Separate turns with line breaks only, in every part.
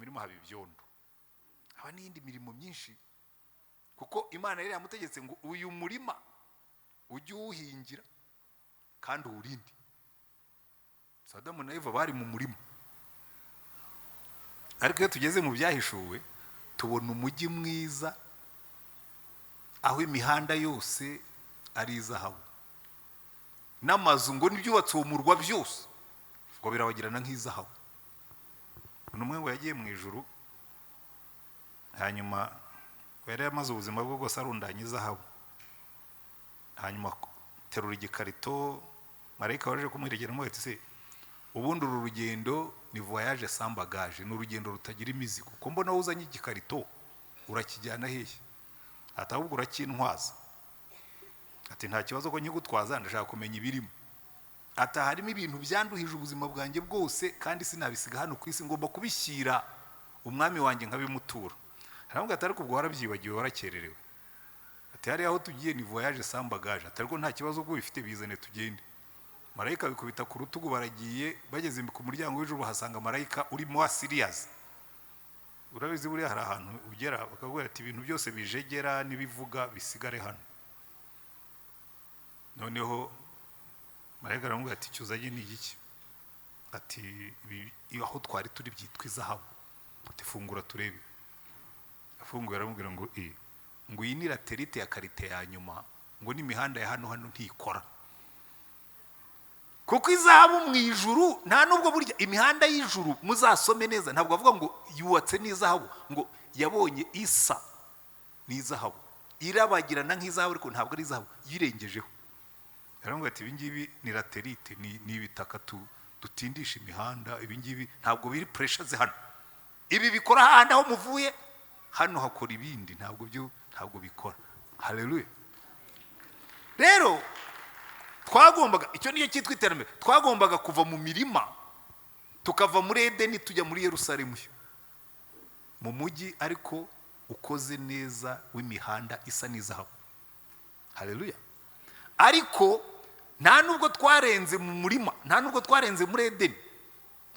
mirima haba ibyondo, haba n'iyindi mirimo myinshi, kuko Imana yari yamutegetse ngo uyu murima ujye uwuhingira kandi uwurinde. Adamu na Eva bari mu murima. Ariko iyo tugeze mu Byahishuwe, tubona umujyi mwiza aho imihanda yose ari izahabu, n'amazu ngo n'ibyubatse uwo murwa byose ngo birabagirana nk'izahabu. Umwe ngo yagiye mu ijuru, hanyuma yari yamaze ubuzima bwe bwose arundanya izahabu, hanyuma terura igikarito. Marayika waje kumwerekera amubwira ati: "Se ubundi uru rugendo ni voyage sans bagage, ni urugendo rutagira imizigo, ko mbona uzanye igikarito, urakijyana hehe?" Ati: "Ahubwo uracyintwaza." Ati: "Nta kibazo ko nkigutwaza, ndashaka kumenya ibirimo." Ati: "Harimo ibintu byanduhije ubuzima bwanjye bwose, kandi sinabisiga hano ku isi, ngomba kubishyira umwami wanjye nkabimutura." Aramubwira ati: "Ariko ubwo warabyibagiwe, warakererewe." Ati: "Hariya aho tugiye ni voyage sans bagage." Ati: "Ariko nta kibazo, ubwo ubifite bizane tugende." Marayika bikubita ku rutugu, baragiye. Bageze ku muryango w'ijuru, bahasanga marayika urimo wa serious. Urabizi, buriya hari ahantu ugera bakakubwira ati: "Ibintu byose bijegera n'ibivuga bisigare hano." Noneho marayika aramubwira ati: "Icyo uzanye ni igiki?" Ati: "Ibi aho twari turi byitwa izahabu." Ati: "Fungura turebe." Afunguye, aramubwira ngo ngo iyi ni latérite ya qualité ya nyuma, ngo n'imihanda ya hano ntikora, kuko izahabu mu ijuru nta nubwo burya imihanda y'ijuru, muzasome neza, ntabwo bavuga ngo yubatse n'izahabu, ngo yabonye isa n'izahabu, irabagirana nk'izahabu, ariko ntabwo ari izahabu, yirengejeho. Aramubwira ati: "Ibi ngibi ni latérite, ni ibitaka dutindisha imihanda. Ibi ngibi ntabwo biri precious hano. Ibi bikora hahandi aho muvuye, hano hakora ibindi, ntabwo byo ntabwo bikora." Haleluya! Rero twagombaga, icyo nicyo cyitwa iterambere, twagombaga kuva mu mirima, tukava muri Edeni, tujya muri Yerusalemu, mu mujyi ariko ukoze neza w'imihanda isa n'izahabu. Haleluya! Ariko nta nubwo twarenze mu murima, nta nubwo twarenze muri Edeni.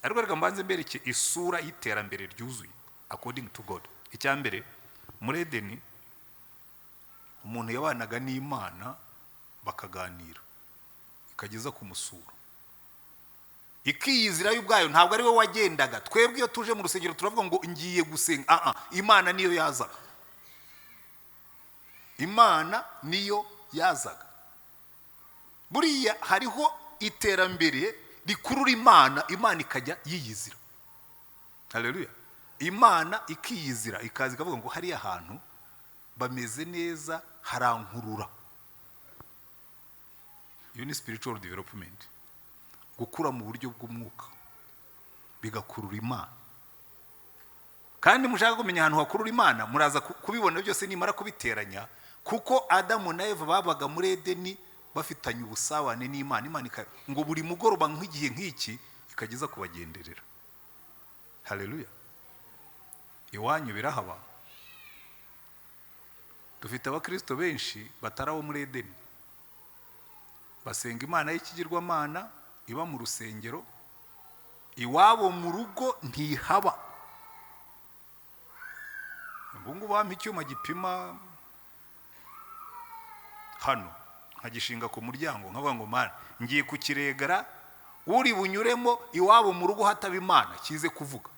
Ariko reka mbanze mbereke isura y'iterambere ryuzuye according to God. Icya mbere, muri Edeni umuntu yabanaga n'Imana, bakaganira, ikageza kumusura, ikiyizira yo ubwayo, ntabwo ari we wagendaga. Twebwe iyo tuje mu rusengero turavuga ngo ngiye gusenga. Ah, Imana niyo yazaga, Imana niyo yazaga. Buriya hariho iterambere rikurura Imana, Imana ikajya yiyizira. Haleluya! Imana ikiyizira, ikaza ikavuga ngo hariya hantu bameze neza, harankurura. Iyo ni spiritual development, gukura mu buryo bw'umwuka bigakurura Imana. Kandi mushaka kumenya ahantu hakurura Imana, muraza kubibona byose nimara kubiteranya, kuko Adamu na Eva babaga muri Edeni bafitanye ubusabane n'Imana. Imana ngo buri mugoroba nk'igihe nk'iki ikageza kubagenderera. Haleluya! Iwanyu birahaba? Dufite abakristo benshi batari abo muri Edeni, basenga imana y'ikigirwamana iba mu rusengero, iwabo mu rugo ntihaba. Ubu ngubu bampa icyuma gipima hano, nkagishinga ku muryango, nkavuga ngo: "Mana, ngiye kukiregara, uri bunyuremo iwabo mu rugo hataba Imana kize kuvuga."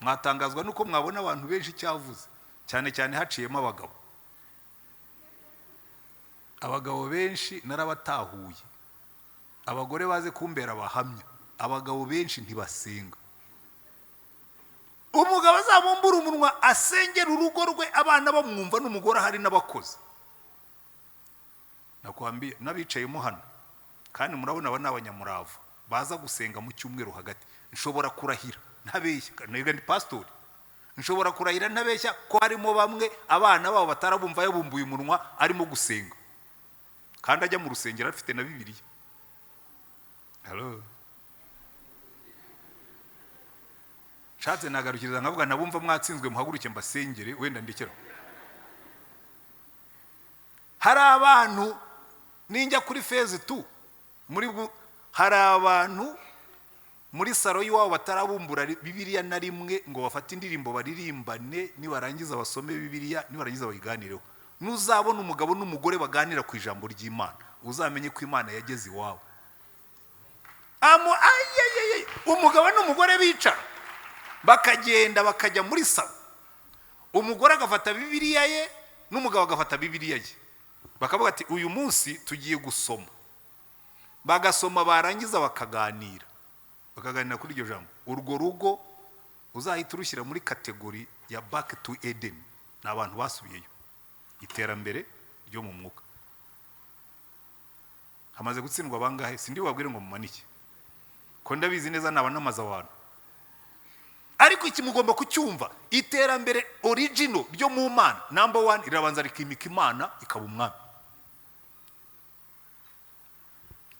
Mwatangazwa nuko mwabona abantu benshi cyavuze, cyane cyane haciyemo abagabo. Abagabo benshi narabatahuye, abagore baze kumbera abahamya, abagabo benshi ntibasenga. Umugabo azabumbura umunwa asengera urugo rwe, abana bamwumva n'umugore ahari n'abakozi. Nakwambiye n'abicayemo hano, kandi murabona aba ni abanyamurava baza gusenga mu cyumweru hagati. Nshobora kurahira ntabeshya, ntabwo ni pasitori, nshobora kurahira ntabeshya ko harimo bamwe abana babo batarabumva yabumbuye umunwa arimo gusenga, kandi ajya mu rusengero afite na Bibiliya. Hello? Nshatse nagarukiriza nkavuga: nabumva mwatsinzwe muhaguruke mbasengere, wenda ndekera. Hari abantu, ninjya kuri phase 2 muri hari abantu Muri saro y'iwabo batarabumbura Bibiliya na rimwe ngo bafate indirimbo baririmbane, nibarangiza basome Bibiliya, nibarangiza bayiganireho. Nuzabona umugabo n'umugore baganira ku ijambo ry'Imana, uzamenye ko Imana yageze iwabo. Ayayayay, umugabo n'umugore bicara bakagenda bakajya muri saro, umugore agafata Bibiliya ye n'umugabo agafata Bibiliya ye, bakavuga ati: "Uyu munsi tugiye gusoma." Bagasoma, barangiza bakaganira, bakaganira kuri iryo jambo. Urwo rugo uzahita urushyira muri category ya back to Eden. Ni abantu basubiyeyo, iterambere ryo mu mwuka. Hamaze gutsindwa bangahe? Sindi bubabwire ngo mumanike, ko ndabizi neza naba namaze abantu. Ariko iki mugomba kucyumva: iterambere original ryo mu Mana, number one, rirabanza rikimika Imana ikaba umwami.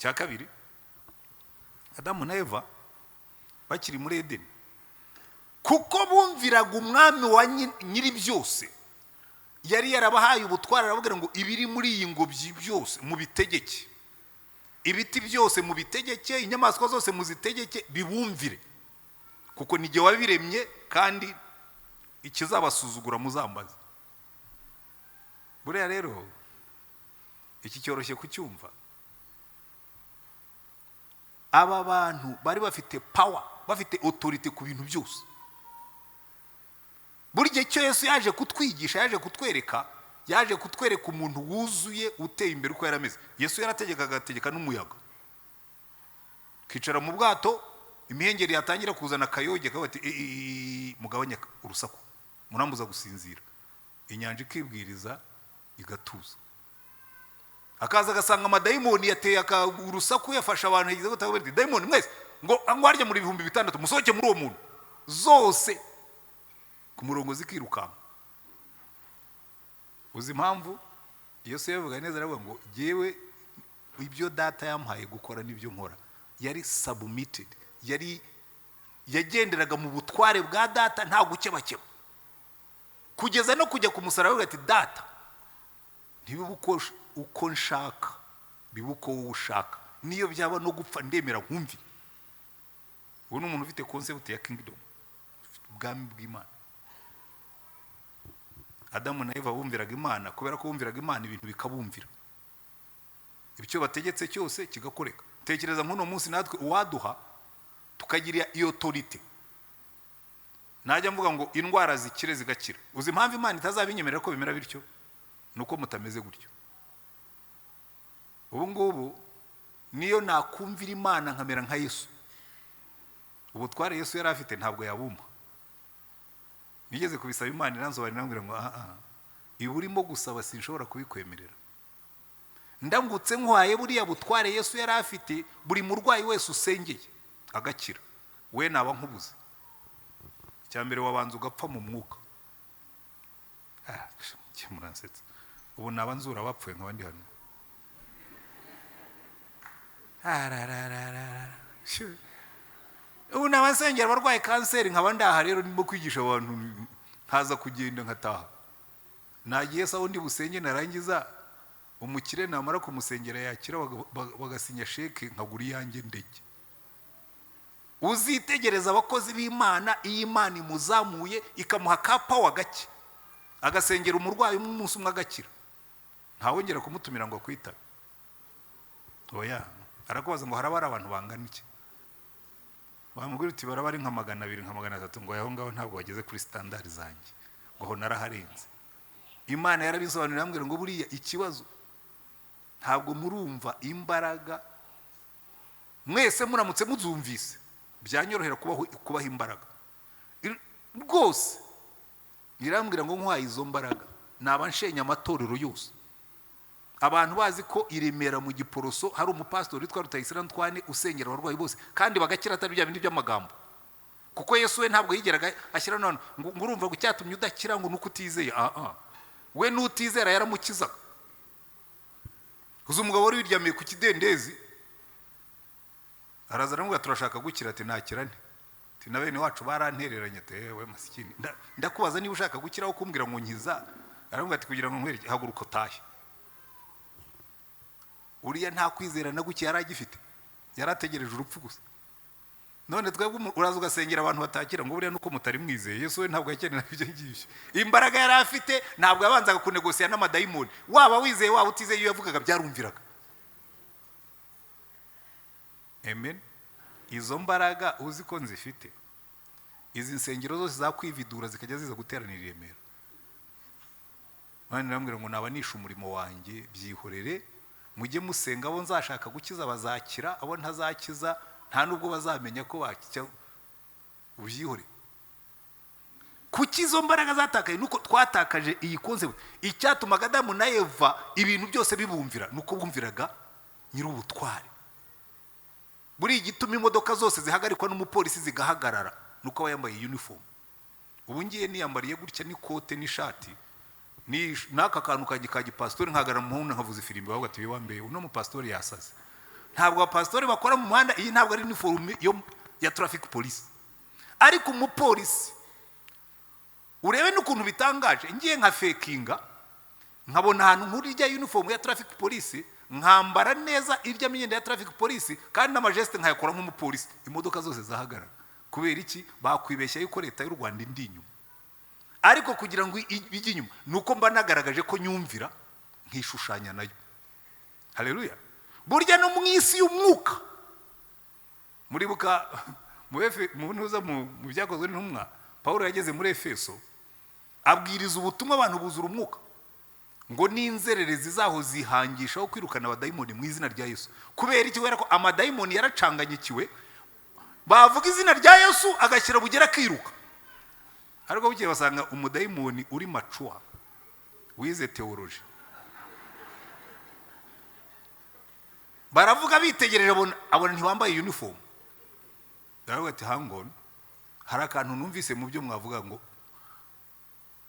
Cya kabiri, Adamu na Eva bakiri muri Edeni, kuko bumviraga umwami wa nyiri byose, yari yarabahaye ubutware, arababwira ngo: "Ibiri muri iyi ngobyi byose mubitegeke, ibiti byose mubitegeke, inyamaswa zose muzitegeke bibumvire, kuko ni jye wabiremye, kandi ikizabasuzugura muzambaze." Buriya rero iki cyoroshye kucyumva. Aba bantu bari bafite power, bafite autorité ku bintu byose. Buri gihe icyo Yesu yaje kutwigisha, yaje kutwereka, yaje kutwereka umuntu wuzuye, uteye imbere, uko yari ameze. Yesu yarategekaga, agategeka n'umuyaga. Akicara mu bwato, imihengeri yatangira kuzana akayoge, akavuga ati: "E, e, e, mugabanye urusaku, murambuza gusinzira." Inyanja ikibwiriza igatuza. Akaza agasanga amadayimoni yateye urusaku, yafashe abantu, yagize gute, akavuga ati: "Dayimoni mwese ngo harya muri 6000, musohoke muri uwo muntu." Zose ku murongo zikirukanka. Uzi impamvu? Yesu yabivuga neza, aravuga ngo: "Jyewe ibyo Data yampaye gukora nibyo nkora." Yari submitted, yari yagenderaga mu butware bwa Data nta gukebakeba, kugeza no kujya ku musaraba, avuga ati: "Data, ntibibe uko nshaka, bibe uko wowe ushaka. Niyo byaba no gupfa, ndemera nkumvire." Ubu ni umuntu ufite concept ya kingdom, ufite ubwami bw'Imana. Adamu na Eva bumviraga Imana. Kubera ko bumviraga Imana, ibintu bikabumvira, icyo bategetse cyose kigakoreka. Tekereza nk'uno munsi natwe uwaduha tukagira iyo autorité, najya mvuga ngo indwara zikire, zigakira. Uzi impamvu Imana itazabinyemerera ko bimera bityo? Ni uko mutameze gutyo. Ubu ngubu niyo nakumvira Imana nkamera nka Yesu, ubutware Yesu yari afite ntabwo yabumpa. Nigeze kubisaba Imana, iransobanurira, irambwira ngo: "Aha ibi urimo gusaba sinshobora kubikwemerera. Ndangutse nkwaye buriya butware Yesu yari afite, buri murwayi wese usengeye agakira, we naba nkubuze. Icya mbere wabanza ugapfa mu mwuka." Ah, muransetsa. Ubu naba nzura bapfuye nkaba ndi hano. Ararararara. Shoo. Ubu naba nsengera abarwaye kanseri nkaba ndaha rero ndimo kwigisha abantu, nkaza kugenda nkataha, nagiye se aho ndi busenge, narangiza umukire namara kumusengera yakira, bagasinya sheke, nkagura iyanjye ndege. Uzitegereza abakozi b'Imana, iyo Imana imuzamuye ikamuha ka power gake, agasengera umurwayi umwe umunsi umwe agakira, ntawongera kumutumira ngo akwitabe. Oya, arakubaza ngo: "Haraba hari abantu bangana iki?" Wamubwira uti: "Baraba ari nka 200, nka 300." Ngo: "Aho ngaho ntabwo bageze kuri standard zanjye," ngo: "Aho naraharenze." Imana yarabisobanuriye, irambwira ngo: "Buriya ikibazo ntabwo murumva imbaraga. Mwese muramutse muzumvise, byanyorohera kubaha imbaraga rwose." Irambwira ngo: "Nkwaye izo mbaraga, naba nshenya amatorero yose." Abantu bazi ko i Remera mu Giporoso hari umupasitori witwa Rutayisire Antoine usengera abarwayi bose kandi bagakira, atari bya bindi by'amagambo, kuko Yesu we ntabwo yigeraga ashyira none ngo urumva ngo icyatumye udakira ngo nuko utizeye. Ah ah, we n'utizera yaramukizaga. Uzi umugabo wari wiryamiye ku kidendezi, araza aramubwira: "Turashaka gukira." Ati: "Nakira nte?" Ati: "Na bene wacu barantereranye." Ati: "Ewe masikini, ndakubaza niba ushaka gukira, aho kumbwira ngo nkiza." Aramubwira ati: "Kugira ngo nkwereke, haguruka utahe." Uriya nta kwizera na guke yari agifite, yari ategereje urupfu gusa. None twebwe uraza ugasengera abantu batakira ngo buriya nuko mutari mwizeye. Yesu we ntabwo yakenera ibyo ngibyo. Imbaraga yari afite, ntabwo yabanzaga kunegosiya n'amadayimoni. Waba wizeye, waba utizeye, iyo yavugaga byarumviraga. Amen. Izo mbaraga uzi ko nzifite, izi nsengero zose zakwividura zikajya ziza guteranira i Remera. Imana irambwira ngo naba nishe umurimo wanjye, byihorere, mujye musenga, abo nzashaka gukiza bazakira, abo ntazakiza nta nubwo bazamenya ko bakijya, ubyihore. Kuki izo mbaraga zatakaye? Nuko twatakaje iyi concept. Icyatumaga Adamu na Eva ibintu byose bibumvira nuko bumviraga nyir'ubutware. Buriya igituma imodoka zose zihagarikwa n'umupolisi zigahagarara nuko aba yambaye uniform. Ubu ngiye niyambariye gutya n'ikote n'ishati n'aka kantu kanjye ka gipasitori, nkahagarara mu muhanda nkavuza ifirimbi, bavuga ati: "Uyu wambaye uno mupasitori yasaze." Ntabwo abapasitori bakora mu muhanda, iyi ntabwo ari uniform ya traffic police. Ariko umupolisi, urebe n'ukuntu bitangaje, ngiye nka fakinga nkabona ahantu nk'urya uniform ya traffic police, nkambara neza irya myenda ya traffic police, kandi n'amageste nkayakora nk'umupolisi, imodoka zose zahagarara. Kubera iki? Bakwibeshya yuko leta y'u Rwanda indi inyuma, ariko kugira ngo bijye inyuma ni uko mba nagaragaje ko nyumvira, nkishushanya nayo. Haleluya! Burya no mu isi y'umwuka, muribuka mu ntuza mu Byakozwe n'Intumwa, Paul yageze muri Efeso abwiriza ubutumwa, abantu buzura umwuka, ngo n'inzererezi zaho zihangishaho kwirukana abadayimoni mu izina rya Yesu. Kubera iki? Kubera ko amadayimoni yaracanganyikiwe, bavuga izina rya Yesu agashyira bugera akiruka. Ariko bukeye basanga umudayimoni uri mature, wize théologie. Baravuga bitegereje, abona ntibambaye uniform. Baravuga ati: "Hang on, hari akantu numvise mu byo mwavuga ngo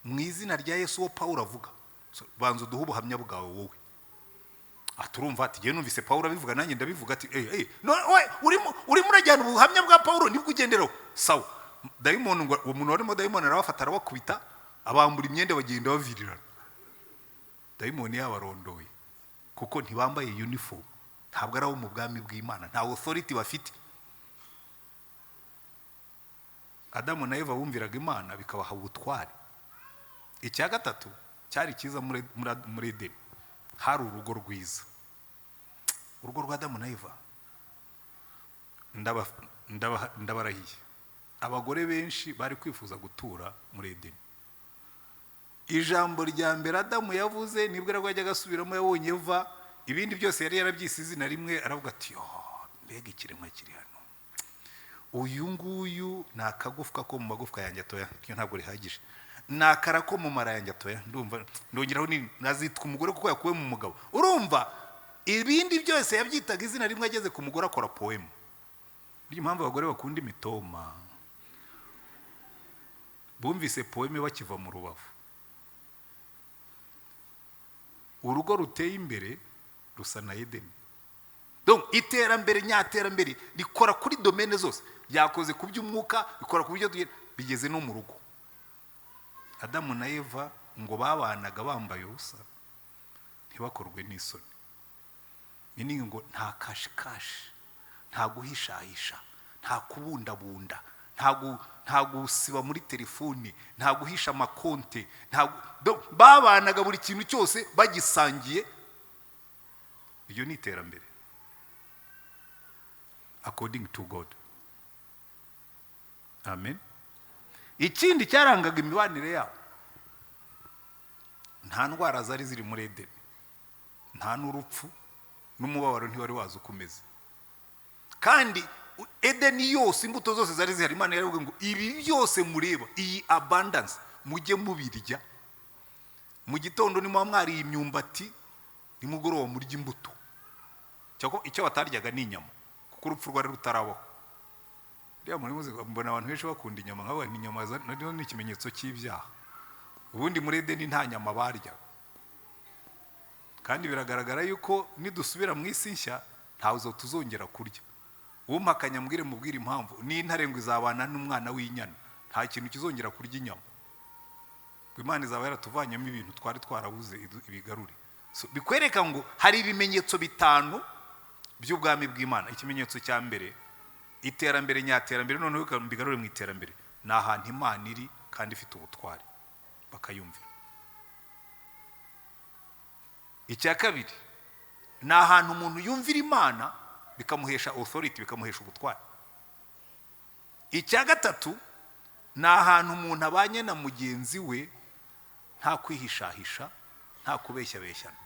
mu izina rya Yesu uwo Pawulo avuga. So, banza uduhe ubuhamya bwawe wowe." Turumva ati: "Ngewe numvise Pawulo abivuga, nanjye ndabivuga." Ati: "Eh, eh, no, we, urimo urajyana ubuhamya bwa Pawulo nibwo ugenderaho." Sawa. Dayimoni ngo, uwo muntu warimo dayimoni arabafata, arabakubita, abambura imyenda, bagenda bavirirana. Dayimoni yabarondoye kuko ntibambaye uniform, ntabwo ari abo mu bwami bw'Imana, nta authority bafite. Adamu na Eva bumviraga Imana bikabaha ubutware. Icya gatatu cyari cyiza muri Edeni, hari urugo rwiza, urugo rwa Adamu na Eva. Ndabarahiye, abagore benshi bari kwifuza gutura muri Edeni. Ijambo rya mbere Adamu yavuze nibwo arabwo yajyaga asubiramo, yabonye Eva, ibindi byose yari yarabyise izina rimwe, aravuga ati: "Oh, mbega ikiremwa kiri hano! Uyu nguyu ni akagufwa ko mu magufwa yanjye." Atoya, iryo ntabwo rihagije. "Ni akara ko mu mara yanjye." Atoya, ndumva ndongeraho nini, nazitwa umugore kuko yakuwe mu mugabo. Urumva ibindi byose yabyitaga izina rimwe, ageze ku mugore akora poème. Niyo mpamvu abagore bakunda imitoma, bumvise poème bakiva mu rubavu. Urugo ruteye imbere rusa na Edeni. Donc iterambere nyaterambere rikora kuri domaine zose, ryakoze ku by'umwuka, rikora ku byo tugenda, bigeze no mu rugo. Adamu na Eva ngo babanaga bambaye ubusa ntibakorwe n'isoni. Ni ngo nta kashikashi, nta guhishahisha, nta kubundabunda, nta gusiba muri telefoni, nta guhisha amakonte, donc babanaga buri kintu cyose bagisangiye. Iryo ni iterambere according to God. Amen. Ikindi cyarangaga imibanire yabo, nta ndwara zari ziri muri Edeni, nta n'urupfu n'umubabaro ntiwari wazi uko umeze. Kandi Edeni yose imbuto zose zari zihari. Imana yaravuga ngo: "Ibi byose mureba, iyi abundance, mujye mubirya. Mu gitondo nimuba mwariye imyumbati, nimugoroba murya imbuto." Cyakora icyo bataryaga ni inyama, kuko urupfu rwari rutarabaho. Uriya muri muzi, mbona abantu benshi bakunda inyama, nkavuga ni inyama nayo ni ikimenyetso cy'ibyaha. Ubundi muri Edeni nta nyama baryaga, kandi biragaragara yuko nidusubira mu isi nshya ntazo tuzongera kurya. Umpakanya mbwire, mubwire impamvu. N'intare ngo izabana n'umwana w'inyana, nta kintu kizongera kurya inyama. Ngo Imana izaba yaratuvanyemo ibintu twari twarabuze ibigarure. So, bikwereka ngo hari ibimenyetso bitanu by'ubwami bw'Imana. Ikimenyetso cya mbere, Iterambere nyaterambere, noneho mbigarure mu iterambere, ni ahantu Imana iri kandi ifite ubutware, bakayumvira. Icya kabiri ni ahantu umuntu yumvira Imana bikamuhesha authority, bikamuhesha ubutware. Icya gatatu ni ahantu umuntu abanye na mugenzi we nta kwihishahisha, nta kubeshyabeshyana.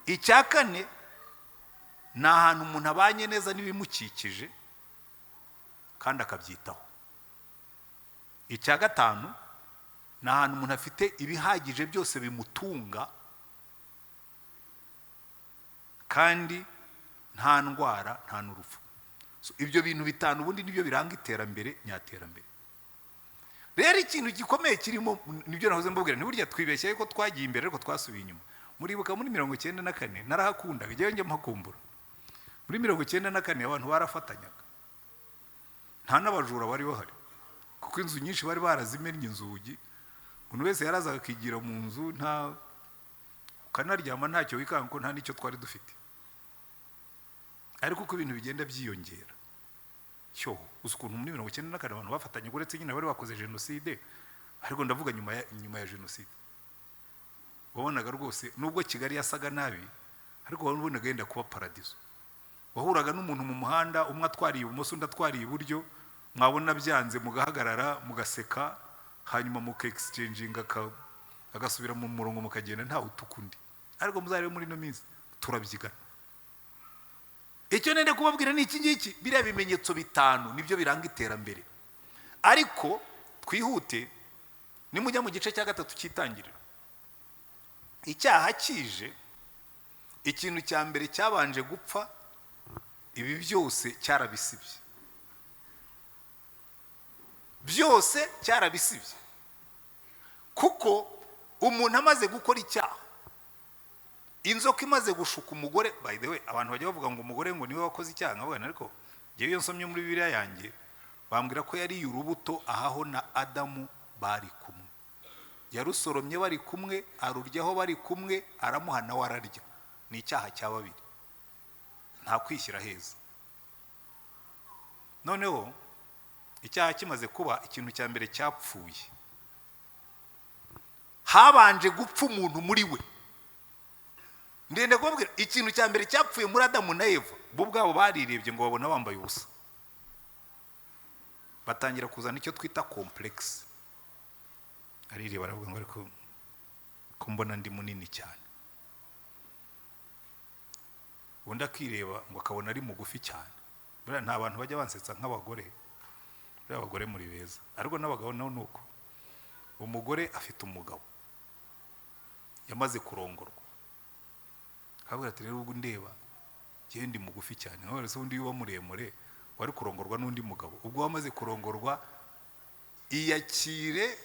Icya kane ni ahantu umuntu abanye neza n'ibimukikije kandi akabyitaho. Icya gatanu ni ahantu umuntu afite ibihagije byose bimutunga kandi nta ndwara, nta n'urupfu. So, ibyo bintu bitanu ubundi nibyo biranga iterambere nyaterambere. Rero ikintu gikomeye kirimo nibyo nahoze mbabwira, ni burya twibeshye ko twagiye imbere ariko twasubiye inyuma. Muribuka muri 94, narahakundaga, njyewe njya mpakumbura. Muri 94 abantu barafatanyaga, nta n'abajura bari bahari, kuko inzu nyinshi bari barazimennye inzugi. Umuntu wese yarazaga akigira mu nzu, nta ukanaryama ntacyo wikanga, ko nta n'icyo twari dufite. Ariko uko ibintu bigenda byiyongera, cyo uzi ukuntu muri 94 abantu bafatanye, uretse nyine bari bakoze jenoside, ariko ndavuga nyuma ya jenoside, wabonaga rwose nubwo Kigali yasaga nabi, ariko wabonaga yenda kuba paradizo. Wahuraga n'umuntu mu muhanda, umwe atwariye ibumoso, undi atwariye iburyo, mwabona byanze mugahagarara mugaseka, hanyuma muka-exchanginga, agasubira mu murongo, mukagenda ntawe utuka undi. Ariko muzarebe muri ino minsi turabyigana. Icyo nenda kubabwira ni iki ngiki: biriya bimenyetso bitanu nibyo biranga iterambere. Ariko twihute, nimujya mu gice cya gatatu cy'Itangiriro, icyaha kije, ikintu cya mbere cyabanje gupfa, ibi byose cyarabisibye, byose cyarabisibye. Kuko umuntu amaze gukora icyaha, inzoka imaze gushuka umugore, by the way, abantu bajya bavuga ngo umugore ngo niwe wakoze icyaha, nkavuga, ariko njyewe iyo nsomye muri Bibiliya yanjye bambwira ko yariye urubuto ahaho na Adamu bari kumwe. Yarusoromye bari kumwe, aruryaho bari kumwe, aramuha nawe ararya. Ni icyaha cya babiri, nta kwishyira heza. Noneho icyaha kimaze kuba, ikintu cya mbere cyapfuye, habanje gupfa umuntu muri we. Ndende kubabwira, ikintu cya mbere cyapfuye muri Adamu na Eva, bo ubwabo barirebye ngo babona bambaye ubusa, batangira kuzana icyo twita complexe. Arireba aravuga ngo: "Ariko ko mbona ndi munini cyane?" Undi akireba ngo akabona ari mugufi cyane. Buriya nta bantu bajya bansetsa nk'abagore. Buriya abagore muri beza, ariko n'abagabo nabo ni uko. Umugore afite umugabo, yamaze kurongorwa, akavuga ati: "Rero ubwo ndeba njyewe ndi mugufi cyane." Nkabaza se undi uba muremure wari kurongorwa n'undi mugabo? Ubwo wamaze kurongorwa, iyakire,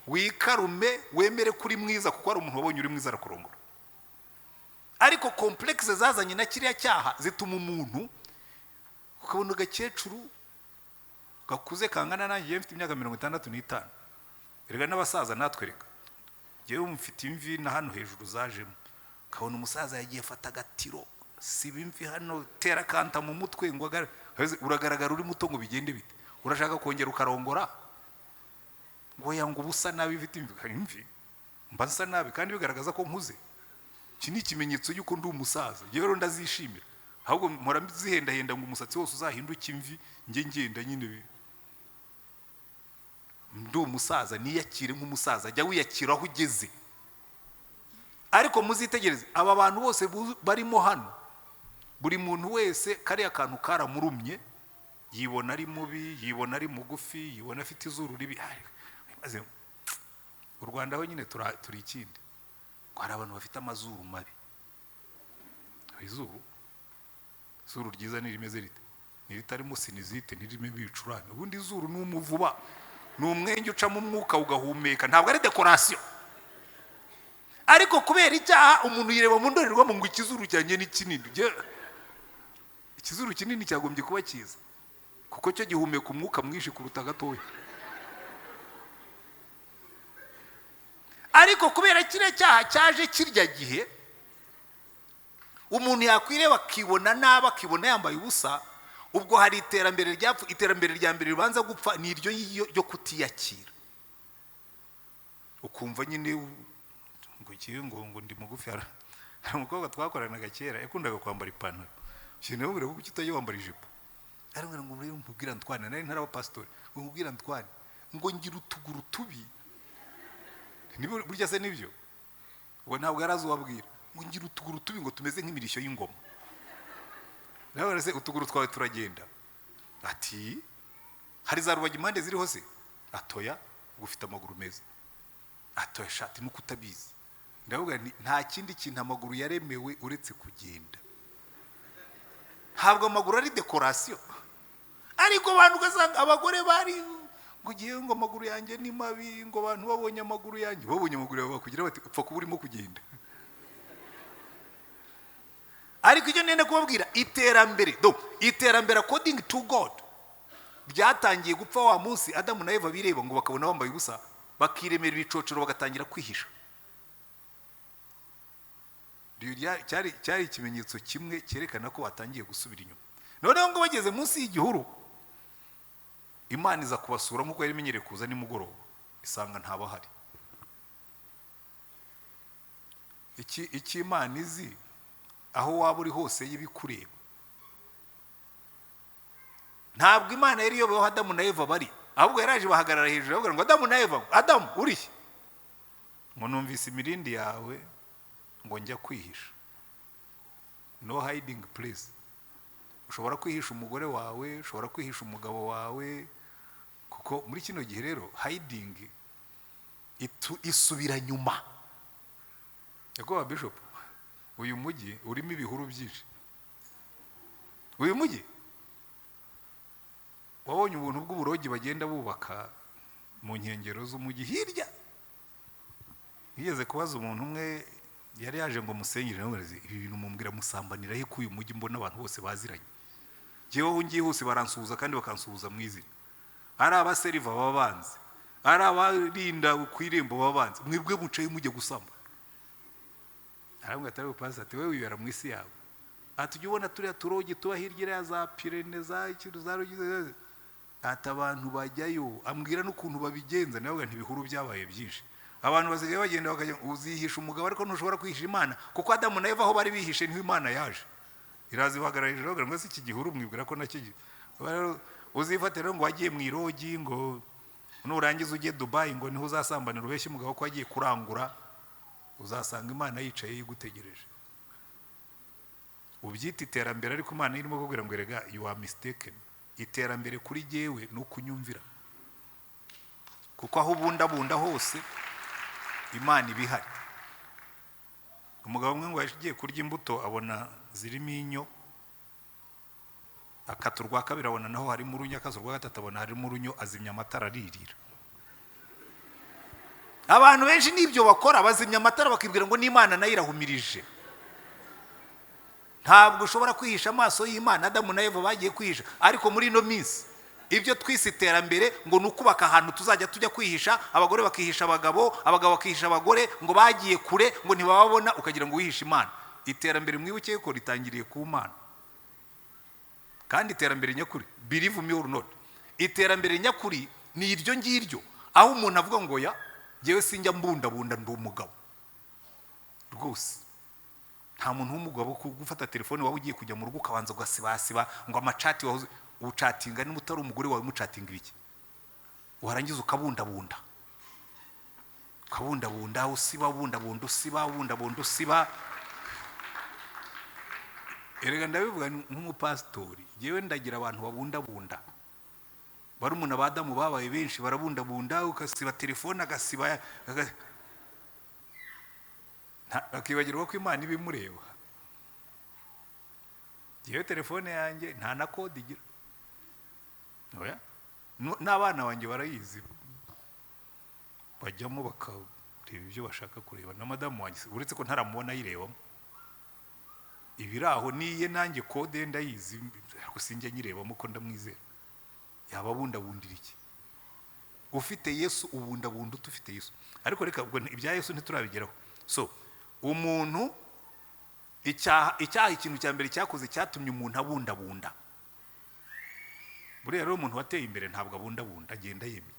wikarume, wemere kuri mwiza, kuko hari umuntu wabonye uri mwiza arakurongora. Ariko complexe zazanye na kiriya cyaha zituma umuntu, ukabona agakecuru gakuze kangana nanjye, mfite imyaka 65, erega n'abasaza natwe, reka njyewe mfite imvi na hano hejuru zajemo, ukabona umusaza yagiye afata agatiro, siba imvi hano, tera kanta mu mutwe ngo uragaragara uri muto, ngo bigende bite? Urashaka kongera ukarongora ngo yanga uba usa nabi, ufite imvi. Imvi mba nsa nabi kandi bigaragaza ko nkuze. Iki ni ikimenyetso y'uko ndi umusaza. Njyewe rero ndazishimira, ahubwo mpora zihendahenda ngo umusatsi wose uzahinduke imvi, njye ngenda nyine ndi umusaza, niyakire nk'umusaza. Jya wiyakira aho ugeze. Ariko muzitegereze aba bantu bose barimo hano, buri muntu wese kariya kantu karamurumye, yibona ari mubi, yibona ari mugufi, yibona afite izuru ribi. Ai, maze u Rwanda ho nyine turi ikindi, ngo hari abantu bafite amazuru mabi. Izuru, izuru ryiza ni rimeze rite? Ni ritarimo sinusite, ntiririmo ibicurane. Ubundi izuru ni umuvuba, ni umwenge ucamo umwuka ugahumeka, ntabwo ari décoration. Ariko kubera icyaha, umuntu yireba mu ndorerwamo ngo ikizuru cyanjye ni kinini. Ikizuru kinini cyagombye kuba cyiza, kuko cyo gihumeka umwuka mwinshi kuruta gatoya. Ariko kubera kiriya cyaha cyaje kirya gihe, Umuntu yakwireba akibona nabi, akibona yambaye ubusa. Ubwo hari iterambere ryapfu. Iterambere rya mbere ribanza gupfa ni iryo ryo kutiyakira, ukumva nyine ngo ikiye ngo ndi mugufi. Hari umukobwa twakoranaga kera yakundaga kwambara ipantaro. Sinababwira ko kuki utajya wambara ijipo? Arambwira ngo murebe nkubwira Ntwane, nari ntaraba pasitori, ngo nkubwira Ntwane, ngo ngira utuguru tubi. Niba burya se nibyo, ubwo ntabwo yari azi uwabwira, ngo ngira utuguru tubi, ngo tumeze nk'imirishyo y'ingoma. Nawe se utuguru twawe turagenda? Ati hari za rubagimpande ziriho se? Atoya. Ngo ufite amaguru meza? Atoya. Shati nuko utabizi. Ndavuga nti nta kindi kintu amaguru yaremewe uretse kugenda. Ntabwo amaguru ari décoration. Ariko abantu ugasanga abagore bari ngo ugiye ngo amaguru yanjye ni mabi, ngo abantu babonye amaguru yanjye, babonye amaguru yawe bakugira bati upfa kuba urimo kugenda. Ariko icyo nenda kubabwira, iterambere do iterambere according to God ryatangiye gupfa wa munsi Adamu na Eva bireba ngo bakabona bambaye ubusa, bakiremera ibicocero, bagatangira kwihisha. Cyari ikimenyetso kimwe cyerekana ko batangiye gusubira inyuma. Noneho ngo bageze munsi y'igihuru, Imana iza kubasura nk'uko yari imenyereye kuza nimugoroba, isanga ntabahari. Iki Imana izi aho waba uri hose y'ibikureba. Ntabwo Imana yari iyobewe aho Adamu na Eva bari, ahubwo yaraje bahagarara hejuru, aravuga ngo Adamu na Eva, Adamu urihe? Ngo numvise imirindi yawe, ngo njya kwihisha. No hiding place. Ushobora kwihisha umugore wawe, ushobora kwihisha umugabo wawe, kuko muri kino gihe rero hiding isubira nyuma. Nyakubahwa Bishop, uyu mujyi urimo ibihuru byinshi. Uyu mujyi wabonye ubuntu bw'uburogi bagenda bubaka mu nkengero z'umujyi hirya. Nigeze kubaza umuntu umwe yari yaje ngo musenyere, nawe ibi bintu mumbwira musambanira he ko uyu mujyi mbona abantu bose baziranye? Njyewe aho ngiye hose baransuhuza kandi bakansuhuza mu izina. Ari abaseriva baba banzi, ari abarinda ku irembo baba banzi, mwebwe mucaye mujya gusamba? Arambwira ati ariko pastor, ati wowe wibera mu isi yawe, ati ujya ubona turiya turogi tuba hirya iriya za Pirene, za ikintu za Rugize, ati abantu bajyayo. Ambwira n'ukuntu babigenza. Nawe ntibihuru byabaye byinshi, abantu basigaye bagenda bakajya. Uzihisha umugabo ariko ntushobora kwihisha Imana, kuko Adamu na Eva aho bari bihishe niho Imana yaje iraza ibahagarara hejuru, iravuga ngo se iki gihuru mwibwira ko nacyo uzifate rero ngo wagiye mu irogi, ngo nurangiza ujye Dubayi, ngo niho uzasambanira, ubeshye umugabo ko wagiye kurangura, uzasanga Imana yicaye yigutegereje. Ubyita iterambere, ariko Imana irimo kukubwira ngo erega you are mistaken. Iterambere kuri jyewe ni ukunyumvira, kuko aho ubundabunda hose Imana iba ihari. Umugabo umwe ngo yagiye kurya imbuto, abona zirimo inyo, akata urwa kabiri abona naho harimo urunyo, akata urwa gatatu abona harimo urunyo, azimya amatara aririra. Abantu benshi n'ibyo bakora, bazimya amatara bakibwira ngo n'Imana nayo irahumirije. Ntabwo ushobora kwihisha amaso y'Imana. Adamu na Eva bagiye kwihisha, ariko muri ino minsi ibyo twise iterambere ngo ni ukubaka ahantu tuzajya tujya kwihisha, abagore bakihisha abagabo, abagabo bakihisha abagore, ngo bagiye kure, ngo ntibababona, ukagira ngo wihishe Imana. Iterambere mwibuke ko ritangiriye ku Mana. Kandi iterambere nyakuri, believe me or not, iterambere nyakuri ni iryo ngiryo aho umuntu avuga ngo ya njyewe sinjya mbundabunda, ndi umugabo rwose. Nta muntu w'umugabo gufata telefone waba ugiye kujya mu rugo ukabanza ugasibasiba ngo amacati wahoze ucatinga, niba utari umugore wawe mucatinga ibiki? Warangiza ukabundabunda, ukabundabunda, usiba, ubundabunda, usiba, ubundabunda, usiba. Erega ndabivuga nk'umupasitori, yewe ndagira abantu babundabunda. Barumuna ba Adamu babaye benshi, barabundabunda, ugasiba telefone, agasiba, akibagirwa ko Imana iba imureba. Yewe telefone yanjye nta na code igira. Oya. N'abana banjye barayizi, bajyamo bakareba ibyo bashaka kureba, na madamu wanjye, uretse ko ntaramubona ayirebamo. Ibiri aho niye, nanjye code ndayizi, ariko sinjya nyirebamo ko ndamwizera. Yaba abundabundira iki? Ufite Yesu ubundabunda utufite Yesu. Ariko reka ubwo ibya Yesu ntiturabigeraho. So umuntu Icyaha, ikintu cya mbere cyakoze, cyatumye umuntu abundabunda. Buriya rero umuntu wateye imbere ntabwo abundabunda, agenda yemye.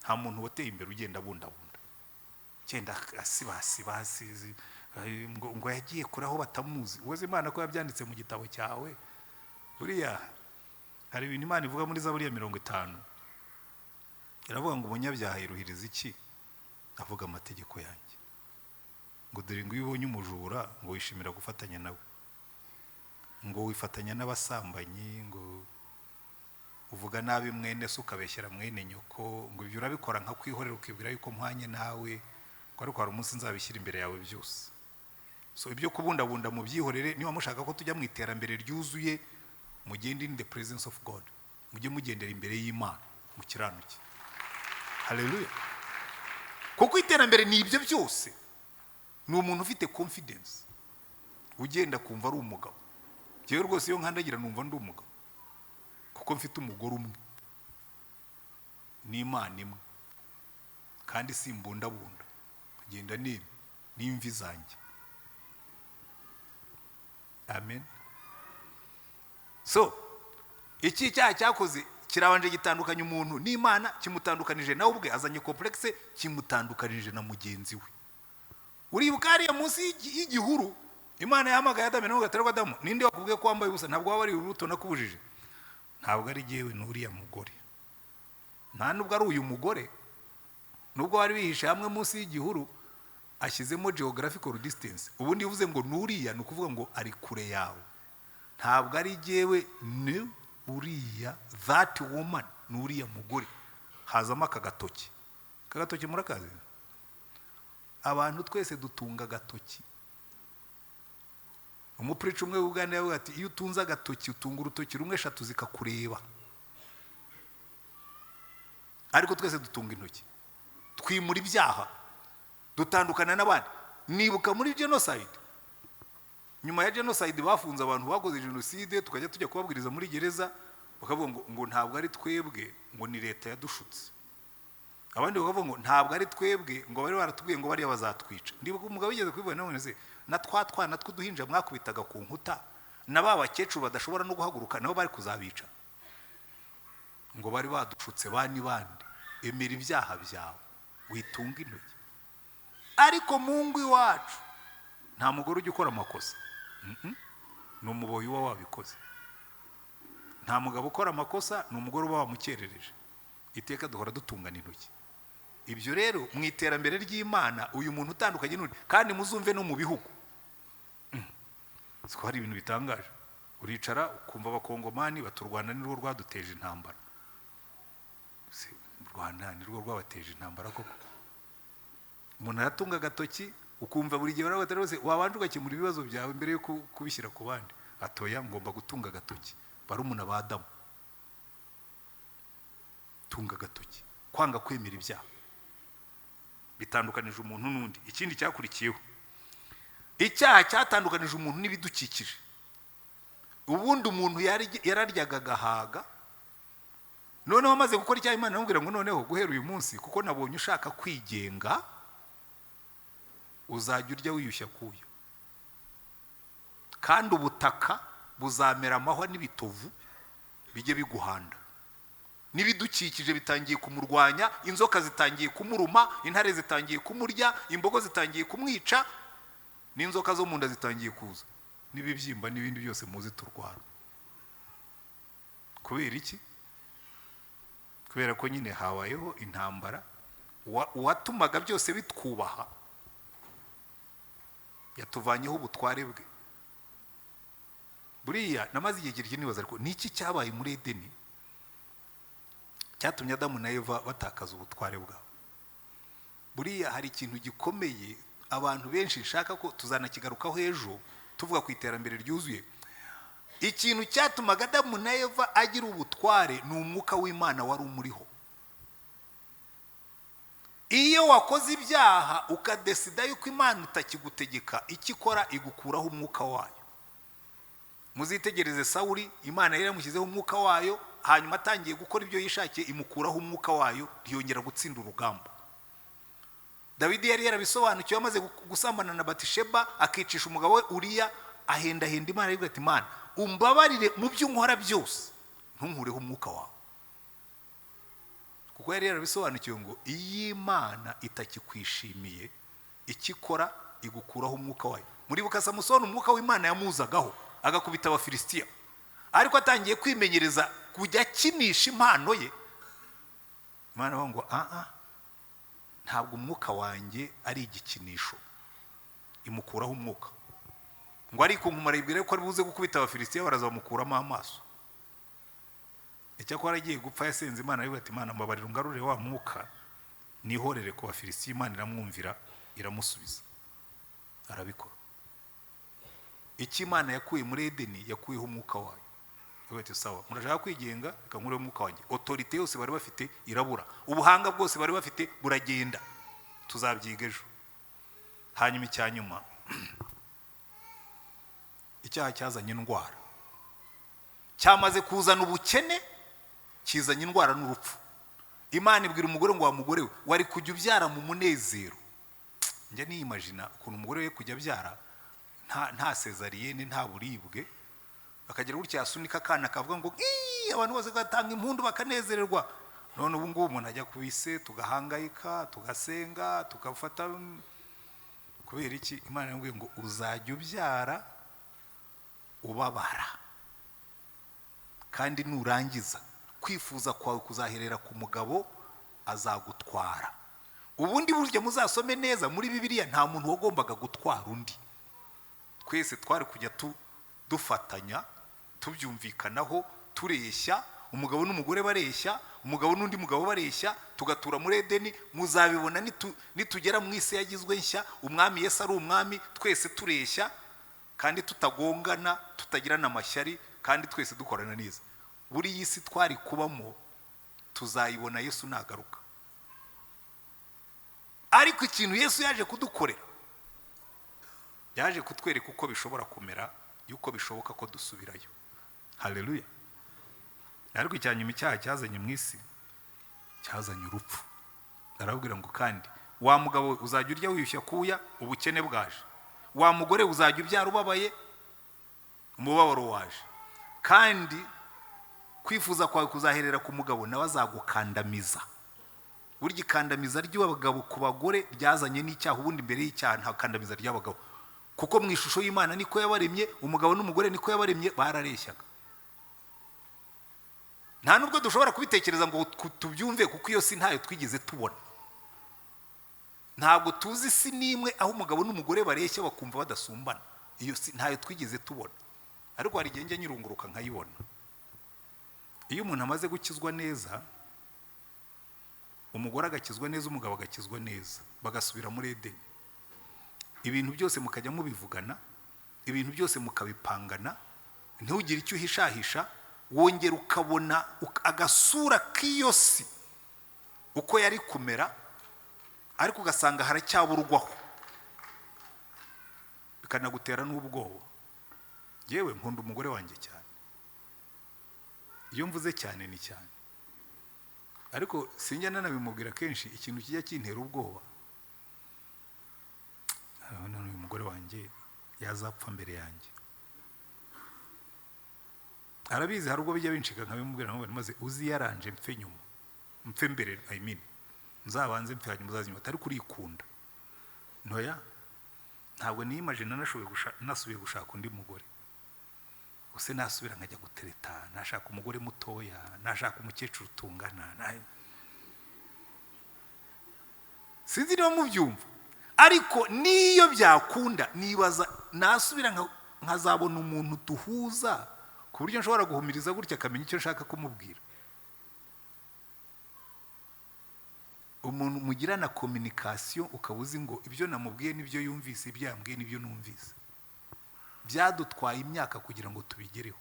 Nta muntu wateye imbere ugenda abundabunda, genda asibasiba asizi ngo yagiye kure aho batamuzi. Uwoze Imana ko yabyanditse mu gitabo cyawe. Buriya hari ibintu Imana ivuga muri Zaburi ya 50, iravuga ngo: "Umunyabyaha yiruhiriza iki avuga amategeko yanjye?" Ngo dore ngo iyo ubonye umujura, ngo wishimira gufatanya nawe, ngo wifatanya n'abasambanyi, ngo uvuga nabi mwene se, ukabeshyera mwene nyoko, ngo ibyo urabikora nka kwihorera, ukibwira yuko mpwanye nawe, ngo ariko hari umunsi nzabishyira imbere yawe byose. So ibyo kubundabunda mu byihorere. Niba mushaka ko tujya mu iterambere ryuzuye, mugende in the presence of God, mujye mugendera imbere y'Imana mukiranuke. Haleluya! Kuko iterambere ni ibyo byose, ni umuntu ufite confidence, ugenda kumva ari umugabo. Njyewe rwose iyo nkandagira numva ndi umugabo, kuko mfite umugore umwe n'Imana imwe, kandi simbundabunda, nkagenda nemye n'imvi zanjye. Amen. So iki cyaha cyakoze, kirabanje gitandukanya umuntu n'Imana, kimutandukanije nawe ubwe, azanye complexe, kimutandukanije na mugenzi we. Uribuka hariya munsi y'igihuru, Imana yahamagaye Adamu nawe gatari: "Adamu, ninde wakubwiye ko wambaye ubusa? Ntabwo waba ari urubuto nakubujije?" "Ntabwo ari jyewe, n'uriya mugore." Nta nubwo ari uyu mugore, nubwo wari wihishe hamwe munsi y'igihuru, ashyizemo geographical distance. Ubundi iyo uvuze ngo nuriya, ni ukuvuga ngo ari kure yawe. "Ntabwo ari jyewe, ni uriya, that woman, ni uriya mugore." Hazamo aka gatoki. Aka gatoki murakazi? Abantu twese dutunga agatoki. Umupurica umwe w'Uganda yavuga ati: "Iyo utunze agatoki, utunga urutoki rumwe, eshatu zikakureba." Ariko twese dutunga intoki, twimura ibyaha, dutandukana n'abandi. Nibuka muri genocide, nyuma ya genocide bafunze abantu bakoze jenoside, tukajya tujya kubabwiriza muri gereza, bakavuga ngo ntabwo ari twebwe, ngo ni leta yadushutse. Abandi bakavuga ngo ntabwo ari twebwe, ngo bari baratubwiye ngo bariya bazatwica. Ndibuka umugabo wigeze kubivuga none se na twa twana tw'uduhinja mwakubitaga ku nkuta, na ba bakecuru badashobora no guhaguruka, nabo bari kuzabica? Ngo bari badushutse. Bani bande? Emera ibyaha byawe, witunga intoki. Ariko mu ngo iwacu nta mugore ujya ukora amakosa. Ni umuboyi uba wabikoze. Nta mugabo ukora amakosa, ni umugore uba wamukerereje. Iteka duhora dutungana intoki. Ibyo rero mu iterambere ry'Imana, uyu muntu utandukanye n'undi. Kandi muzumve no mu bihugu siko hari ibintu bitangaje. Uricara ukumva Abakongomani bati: "U Rwanda nirwo rwaduteje intambara." Se, u Rwanda nirwo rwabateje intambara koko? Umuntu aratunga agatoki, ukumva buri gihe baravuga bose: "Wabanje ugakemura ibibazo byawe mbere yo kubishyira ku bandi." Atoya, ngomba gutunga agatoki. Barumuna ba Adamu, tunga agatoki, kwanga kwemera ibyaha bitandukanije umuntu n'undi. Ikindi cyakurikiyeho, icyaha cyatandukanije umuntu n'ibidukikije. Ubundi umuntu yararyaga agahaga. Noneho amaze gukora icyaha, Imana iramubwira ngo: "Noneho guhera uyu munsi, kuko nabonye ushaka kwigenga, uzajya urya wiyushya kuya, kandi ubutaka buzamera amahwa n'ibitovu bijye biguhanda." N'ibidukikije bitangiye kumurwanya. Inzoka zitangiye kumuruma, intare zitangiye kumurya, imbogo zitangiye kumwica, n'inzoka zo mu nda zitangiye kuza, n'ibibyimba n'ibindi byose muzi turwara. Kubera iki? Kubera ko nyine habayeho intambara. Uwatumaga byose bitwubaha yatuvanyeho ubutware bwe. Buriya namaze igihe kirekire nibaza, ariko ni iki cyabaye muri Edeni cyatumye Adamu na Eva batakaza ubutware bwabo? Buriya hari ikintu gikomeye abantu benshi nshaka ko tuzanakigarukaho ejo tuvuga ku iterambere ryuzuye. Ikintu cyatumaga Adamu na Eva agira ubutware ni umwuka w'Imana wari umuriho. Iyo wakoze ibyaha, ukadesida yuko Imana itakigutegeka, icyo ikora igukuraho umwuka wayo. Muzitegereze Sawuri, Imana yari yamushyizeho umwuka wayo, hanyuma atangiye gukora ibyo yishakiye, imukuraho umwuka wayo, ntiyongera gutsinda urugamba. Dawidi yari yarabisobanukiwe, amaze gusambana na Batisheba, akicisha umugabo we Uriya, ahendahenda Imana, aravuga ati: "Imana, umbabarire mu byo nkora byose, ntunkureho umwuka wawe." Kuko yari yarabisobanukiwe ngo iyo Imana itakikwishimiye, icyo ikora igukuraho umwuka wayo. Muribuka Samusoni, umwuka w'Imana yamuzagaho agakubita Abafilisitiya, ariko atangiye kwimenyereza kujya akinisha impano ye, Imana ivuga ngo: "Aha ntabwo umwuka wanjye ari igikinisho." Imukuraho umwuka, ngo ariko nkumara yibwira ko ari buze gukubita Abafilisitiya, baraza bamukuramo amaso. Icyakora agiye gupfa yasenze Imana, aravuga ati: "Imana, mbabarira, ungarurire wa mwuka nihorere ku Bafilisitiya." Imana iramwumvira, iramusubiza, arabikora. Icyo Imana yakuye muri Edeni, yakuyeho umwuka wayo. Iravuga ati: "Sawa, murashaka kwigenga, reka nkureho umwuka wanjye." Autorité yose bari bafite irabura, ubuhanga bwose bari bafite buragenda. Tuzabyiga ejo. Hanyuma icya nyuma, icyaha cyazanye indwara. Cyamaze kuzana ubukene, kizanye indwara n'urupfu. Imana ibwira umugore ngo: "Wa mugore we, wari kujya ubyara mu munezero." Njya niyimagina ukuntu umugore we kujya abyara nta césarienne, nta buribwe, akagira gutya yasunika akana kavuga ngo "Ii", abantu bose bagatanga impundu, bakanezererwa. None ubu ngubu umuntu ajya ku bise, tugahangayika, tugasenga, tugafata. Kubera iki? Imana yambwiye ngo: "Uzajya ubyara ubabara, kandi nurangiza kwifuza kwawe kuzaherera ku mugabo, azagutwara." Ubundi burya muzasome neza muri Bibiliya, nta muntu wagombaga gutwara undi. Twese twari kujya dufatanya, tubyumvikanaho, tureshya, umugabo n'umugore bareshya, umugabo n'undi mugabo bareshya, tugatura muri Edeni. Muzabibona nitugera mu isi yagizwe nshya, Umwami Yesu ari umwami, twese tureshya kandi tutagongana, tutagirana amashyari, kandi twese dukorana neza. Buri iyi si twari kubamo tuzayibona Yesu nagaruka. Ariko ikintu Yesu yaje kudukorera, yaje kutwereka uko bishobora kumera, yuko bishoboka ko dusubirayo. Haleluya! Ariko icya nyuma icyaha cyazanye mu isi, cyazanye urupfu. Arababwira ngo: "Kandi wa mugabo we, uzajya urya wiyushya kuya, ubukene bwaje. Wa mugore, uzajya ubyara ubabaye, umubabaro waje. Kandi kwifuza kwawe kuzaherera ku mugabo, nawe azagukandamiza." Burya ikandamiza ry'abagabo ku bagore ryazanye n'icyaha. Ubundi mbere y'icyaha nta kandamiza ry'abagabo, kuko mu ishusho y'Imana niko yabaremye, umugabo n'umugore niko yabaremye, barareshyaga. Nta nubwo dushobora kubitekereza ngo tubyumve, kuko iyo si ntayo twigeze tubona. Ntabwo tuzi isi n'imwe aho umugabo n'umugore bareshya bakumva badasumbana. Iyo si ntayo twigeze tubona, ariko hari igihe njya nyirunguruka nkayibona. Iyo umuntu amaze gukizwa neza, umugore agakizwa neza, umugabo agakizwa neza, bagasubira muri Edeni, ibintu byose mukajya mubivugana, ibintu byose mukabipangana, ntugire icyo uhishahisha, wongera ukabona agasura k'iyo si uko yari kumera, ariko ugasanga haracyaburwaho, bikanagutera n'ubwoba. Yewe, nkunda umugore wanjye cyane. Iyo mvuze cyane ni cyane, ariko sinjya nanabimubwira kenshi. Ikintu kijya kintera ubwoba, none uyu mugore wanjye yazapfa mbere yanjye. Arabizi, hari ubwo bijya bincika nkabimubwira, nkamubwira: "Maze uziyaranje mpfe nyuma, mpfe mbere, I mean, nzabanze mpfe, hanyuma uzaze nyuma." Atari kurikunda ntoya. Ntabwo niyimagine nashoboye nasubiye gushaka undi mugore. Use nasubira nkajya gutereta, nashaka umugore mutoya, nashaka umukecuru tungana. Sinzi niba mubyumva, ariko niyo byakunda, nibaza nasubira nkazabona umuntu duhuza ku buryo nshobora guhumiriza gutya akamenya icyo nshaka kumubwira. Umuntu mugirana communication, ukaba uzi ngo ibyo namubwiye nibyo yumvise, ibyo yambwiye nibyo numvise. Byadutwaye imyaka kugira ngo tubigereho,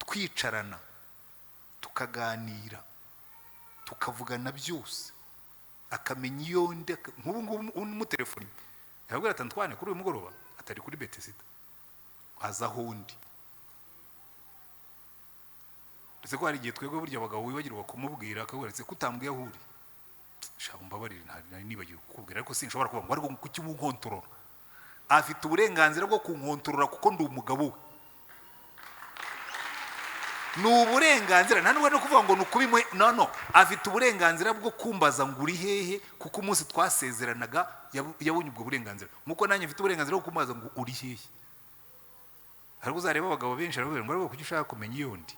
twicarana tukaganira, tukavugana byose, akamenya iyo ndi. Nk'ubu ngubu umutelefoni yabwira ati: "Antoine kuri uyu mugoroba atari kuri Betesida, aza aho undi." Ndetse ko hari igihe twebwe burya abagabo wibagirwa kumubwira, akabwira ati: "Ko utambwiye aho uri?" Shaka umbabarire, nari nibagiwe kukubwira, ariko sinshobora kuvuga ngo ariko kuki munkontorora? Afite uburenganzira bwo kunkontorora kuko ndi umugabo we. Ni uburenganzira, nta nubwo no kuvuga ngo ni ukubimuhe. No, afite uburenganzira bwo kumbaza ngo uri hehe, kuko umunsi twasezeranaga yabonye ubwo burenganzira, nk'uko nanjye mfite uburenganzira bwo kumubaza ngo uri hehe. Ariko uzareba abagabo benshi baravuga ngo ariko kuki ushaka kumenya iyo ndi?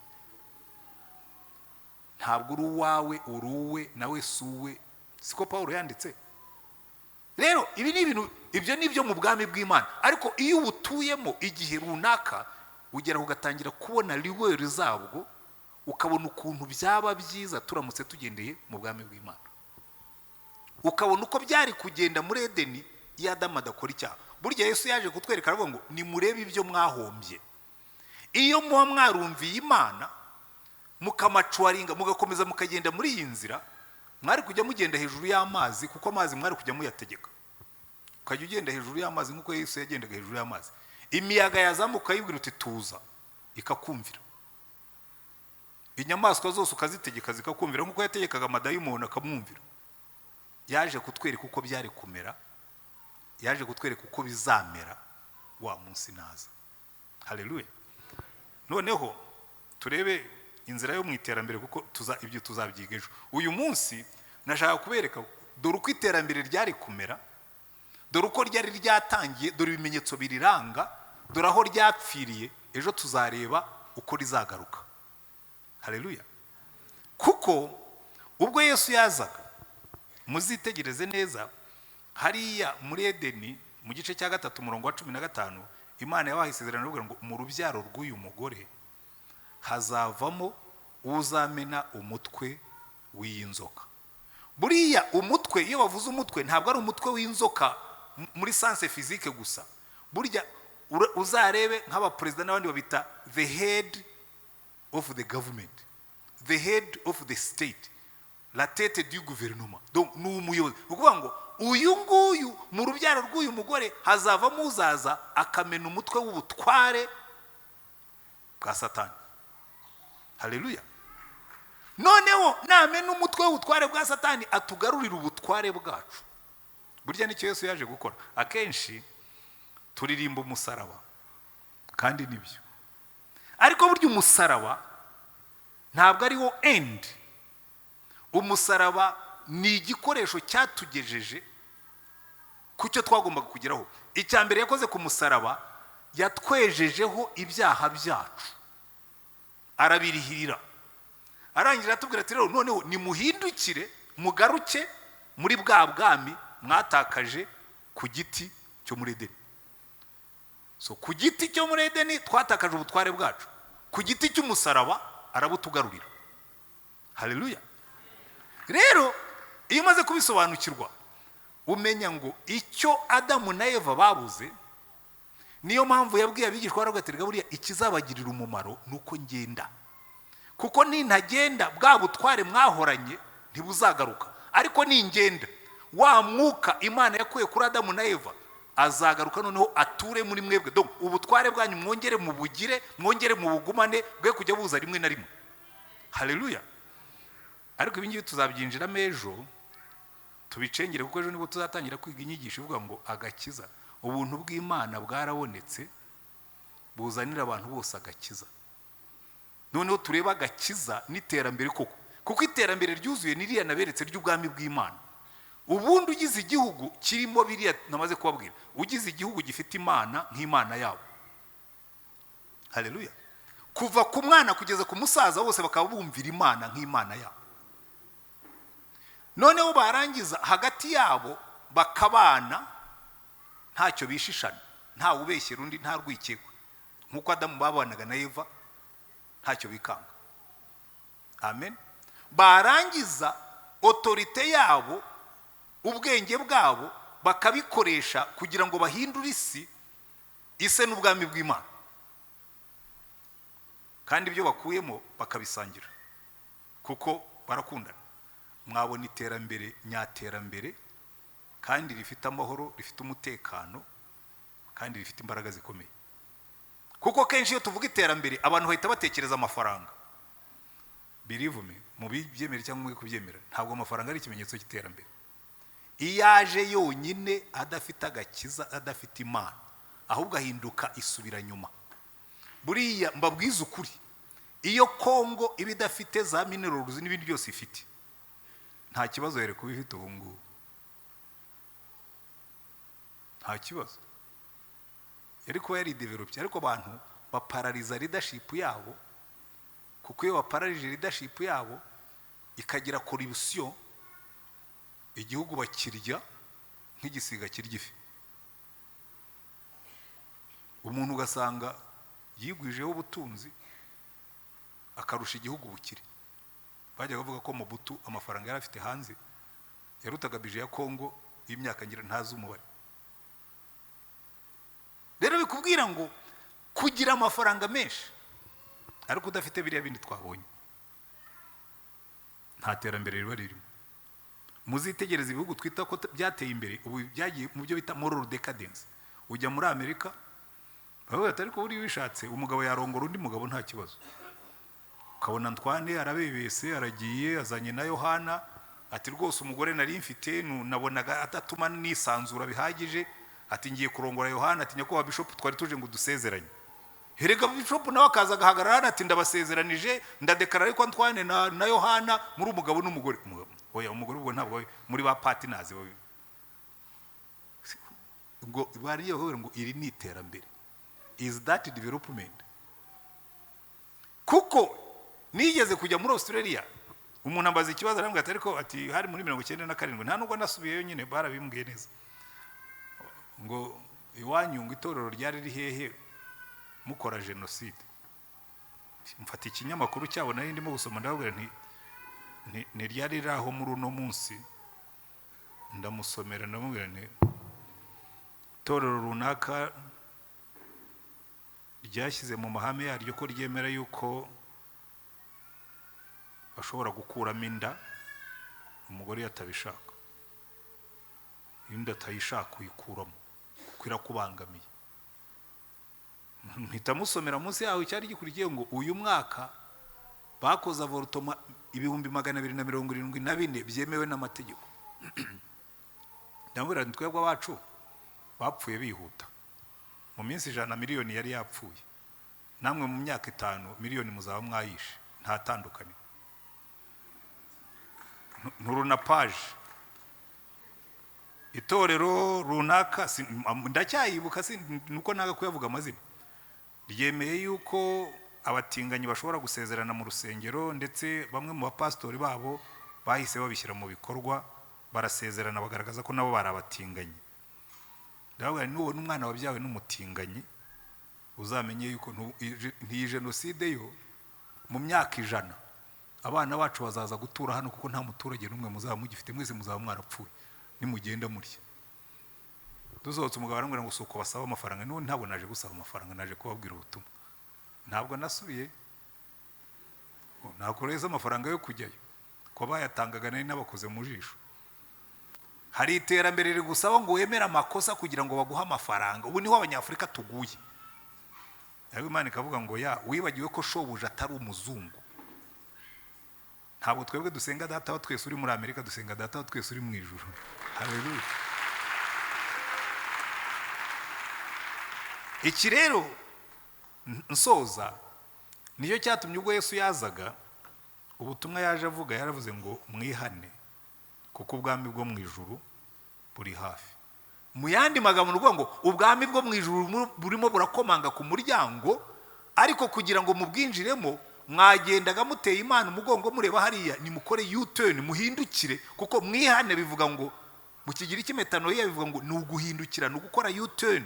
Ntabwo uri uwawe, uri uwe, nawe si uwe. Siko Paul yanditse. Rero ibi ni ibintu, ibyo ni ibyo mu bwami bw'Imana, ariko iyo ubutuyemo igihe runaka, ugera ugatangira kubona riweri zabwo, ukabona ukuntu byaba byiza turamutse tugendeye mu bwami bw'Imana, ukabona uko byari kugenda muri Edeni iyo Adamu adakora icyaha. Burya Yesu yaje kutwereka, aravuga ngo nimurebe ibyo mwahombye iyo muba mwarumviye Imana, mukamacuwaringa, mugakomeza mukagenda muri iyi nzira. Mwari kujya mugenda hejuru y'amazi, kuko amazi mwari kujya muyategeka, ukajya ugenda hejuru y'amazi nk'uko Yesu yagendaga hejuru y'amazi. Imiyaga yazamuka ukayibwira uti tuza, ikakumvira. Inyamaswa zose ukazitegeka zikakumvira, nk'uko yategekaga amadayimoni akamwumvira. Yaje kutwereka uko byari kumera, yaje kutwereka uko bizamera wa munsi naza. Haleluya! Noneho turebe inzira yo mu iterambere, kuko ibyo tuzabyiga ejo. Uyu munsi nashaka kubereka dore uko iterambere ryari kumera, dore uko ryari ryatangiye, dore ibimenyetso biriranga, dore aho ryapfiriye. Ejo tuzareba uko rizagaruka. Haleluya! Kuko ubwo Yesu yazaga, muzitegereze neza hariya muri Edeni, mu gice cya 3, umurongo wa 15, Imana yabahaye isezerano ivuga ngo mu rubyaro rw'uyu mugore hazavamo uzamena umutwe w'iyi nzoka. Buriya umutwe, iyo bavuze umutwe, ntabwo ari umutwe w'inzoka muri sens physique gusa. Burya uzarebe nk'abaperezida n'abandi, babita the head of the government, the head of the state, la tête du gouvernement. Donc ni umuyobozi. Ni ukuvuga ngo uyu nguyu, mu rubyaro rw'uyu mugore hazavamo uzaza akamena umutwe w'ubutware bwa Satani. Haleluya! Noneho namena umutwe w'ubutware bwa Satani, atugarurira ubutware bwacu. Burya nicyo Yesu yaje gukora. Akenshi turirimba umusaraba, kandi nibyo, ariko burya umusaraba ntabwo ari wo end. Umusaraba ni igikoresho cyatugejeje ku cyo twagombaga kugeraho. Icya mbere yakoze ku musaraba, yatwejejeho ibyaha byacu, arabirihirira. Arangira aratubwira ati rero noneho nimuhindukire, mugaruke muri bwa bwami mwatakaje ku giti cyo muri Edeni. So ku giti cyo muri Edeni twatakaje ubutware bwacu, ku giti cy'umusaraba arabutugarurira. Haleluya! Rero iyo umaze kubisobanukirwa, umenya ngo icyo Adamu na Eva babuze, niyo mpamvu yabwiye abigishwa baravuga ati buriya ikizabagirira umumaro ni uko ngenda, kuko nintagenda bwa butware mwahoranye ntibuzagaruka, ariko ningenda wa mwuka Imana yakuye kuri Adamu na Eva azagaruka, noneho ature muri mwebwe. Donc ubutware bwanyu mwongere mubugire, mwongere mubugumane, bwe kujya buza rimwe na rimwe. Haleluya! Ariko ibi ngibi tuzabyinjiramo ejo, tubicengere, kuko ejo nibwo tuzatangira kwiga inyigisho ivuga ngo agakiza. Ubuntu bw'Imana bwarabonetse, buzanira abantu bose agakiza. Noneho turebe agakiza n'iterambere koko, kuko iterambere ryuzuye niriya naberetse ry'ubwami bw'Imana. Ubundi ugize igihugu kirimo biriya namaze kubabwira, ugize igihugu gifite Imana nk'Imana yabo, haleluya, kuva ku mwana kugeza ku musaza bose bakaba bumvira Imana nk'Imana yabo, noneho barangiza hagati yabo bakabana ntacyo bishishana, ntawe ubeshyera undi, nta rwikekwe, nk'uko Adamu babanaga na Eva ntacyo bikanga. Amen. Barangiza autorité yabo, ubwenge bwabo, bakabikoresha kugira ngo bahindure isi ise n'ubwami bw'Imana, kandi ibyo bakuyemo bakabisangira kuko barakundana. Mwabona iterambere nyaterambere, kandi rifite amahoro, rifite umutekano, kandi rifite imbaraga zikomeye. Kuko kenshi iyo tuvuga iterambere, abantu bahita batekereza amafaranga. Believe me, Mu bibyemere cyangwa mwe kubyemera, ntabwo amafaranga ari ikimenyetso cy'iterambere. Iyo aje yonyine adafite agakiza, adafite Imana, ahubwo ahinduka isubiranyuma. Buriya mbabwiza ukuri, iyo Kongo iba idafite za minerals n'ibindi byose ifite, nta kibazo yari kuba ifite ubu ngubu, nta kibazo yari kuba yaridevelopye. Ariko abantu baparariza leadership yabo, kuko iyo bapararije leadership yabo ikagira corruption, igihugu bakirya nk'igisiga kirya ifi. Umuntu ugasanga yigwijeho ubutunzi akarusha igihugu ubukire. Bajyaga bavuga ko Mobutu amafaranga yari afite hanze yarutaga budget ya Kongo y'imyaka ngira ntazi umubare. Rero bikubwira ngo kugira amafaranga menshi ariko udafite biriya bindi twabonye, nta terambere riba ririmo. Muzitegereza ibihugu twita ko byateye imbere ubu, byagiye mu byo bita moral decadence. Ujya muri Amerika, bavuga ati: "Ariko buriya bishatse umugabo yarongora undi mugabo, nta kibazo." Ukabona Ntwane arabebese, aragiye azanye na Yohana, ati: "Rwose umugore nari mfite nabonaga adatuma nisanzura bihagije," ati: "Ngiye kurongora Yohana." Ati: "Nyakubahwa bishop, twari tuje ngo dusezeranye." Herega bishop nawe akaza agahagarara hano, ati: "Ndabasezeranije, ndadekarara ariko Ntwane na Yohana muri umugabo n'umugore." Oya, umugore ubwo ntabwo muri ba partners, ngo bariye ngo iri ni iterambere. Is that development? Kuko nigeze kujya muri Australia, umuntu ambaza ikibazo, arambwira ati: "Ariko," ati, hari muri 97, nta nubwo nasubiyeyo nyine, barabimbwiye neza, ngo: "Iwanyu," ngo, "itorero ryari riri hehe mukora jenoside?" Mfata ikinyamakuru cyabo nari ndimo gusoma, ndababwira nti: "Ntiryari riri aho muri uno munsi." Ndamusomera, ndamubwira nti: "Itorero runaka ryashyize mu mahame yaryo ko ryemera yuko bashobora gukuramo inda umugore iyo atabishaka. Iyo inda atayishaka uyikuramo kuko irakubangamiye." Mpita musomera munsi yaho icyari gikurikiye, ngo uyu mwaka bakoze avortement 274,000 byemewe n'amategeko. Ndamubwira nti: "Twebwe abacu bapfuye bihuta, mu minsi 100 miliyoni yari yapfuye. Namwe mu myaka 5 miliyoni muzaba mwayishe, nta tandukaniro." Nturuna paje itorero runaka, ndacyayibuka, nuko nanga kuyavuga amazina, ryemeye yuko abatinganyi bashobora gusezerana mu rusengero, ndetse bamwe mu bapasitori babo bahise babishyira mu bikorwa, barasezerana, bagaragaza ko nabo bari abatinganyi. Ndavuga nti: "Nubona umwana wabyawe n'umutinganyi, uzamenye yuko ntiyi jenoside yo mu myaka 100 abana bacu bazaza gutura hano, kuko nta muturage n'umwe muzaba mugifite, mwese muzaba mwarapfuye nimugenda murya." Dusohotse, umugabo arambwira ngo: "Si uko basaba amafaranga?" N'ubundi ntabwo naje gusaba amafaranga, naje kubabwira ubutumwa. Ntabwo nasubiye, ntakoreza amafaranga yo kujyayo ko bayatangaga nari nabakoze mu jisho. Hari iterambere rigusaba ngo wemere amakosa kugira ngo baguhe amafaranga. Ubu niho Abanyafurika tuguye. Ariko Imana ikavuga ngo: "Ya, wibagiwe ko shobuja atari umuzungu?" Ntabwo twebwe dusenga Data wa twese uri muri Amerika, dusenga Data wa twese uri mu ijuru. Haleluya! Iki rero, nsoza, nicyo cyatumye ubwo Yesu yazaga, ubutumwa yaje avuga, yaravuze ngo: "Mwihane kuko ubwami bwo mu ijuru buri hafi." Mu yandi magambo ni ukuvuga ngo ubwami bwo mu ijuru burimo burakomanga ku muryango, ariko kugira ngo mubwinjiremo mwagendaga muteye Imana umugongo, mureba hariya. Nimukore U-turn, muhindukire, kuko mwihane bivuga ngo, mu Kigiriki metanoia bivuga ngo ni uguhindukira, ni ugukora U-turn,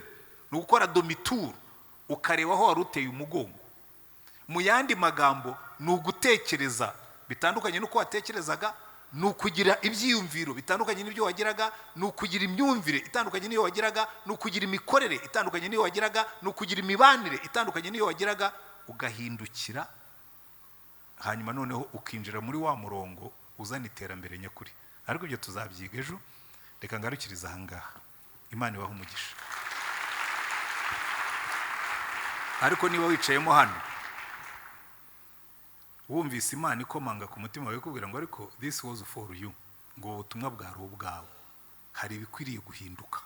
ni ugukora demi-tour, ukareba aho wari uteye umugongo. Mu yandi magambo ni ugutekereza bitandukanye n'uko watekerezaga, ni ukugira ibyiyumviro bitandukanye n'ibyo wagiraga, ni ukugira imyumvire itandukanye n'iyo wagiraga, ni ukugira imikorere itandukanye n'iyo wagiraga, ni ukugira imibanire itandukanye n'iyo wagiraga, ugahindukira, hanyuma noneho ukinjira muri wa murongo uzana iterambere nyakuri. Ariko ibyo tuzabyiga ejo. Reka ngarukirize aha ngaha. Imana ibahe umugisha. Ariko niba wicayemo hano Wumvise Imana ikomanga ku mutima wawe ikubwira ngo ariko this was for you, ngo ubu butumwa bwari ubwawe. Hari ibikwiriye guhinduka,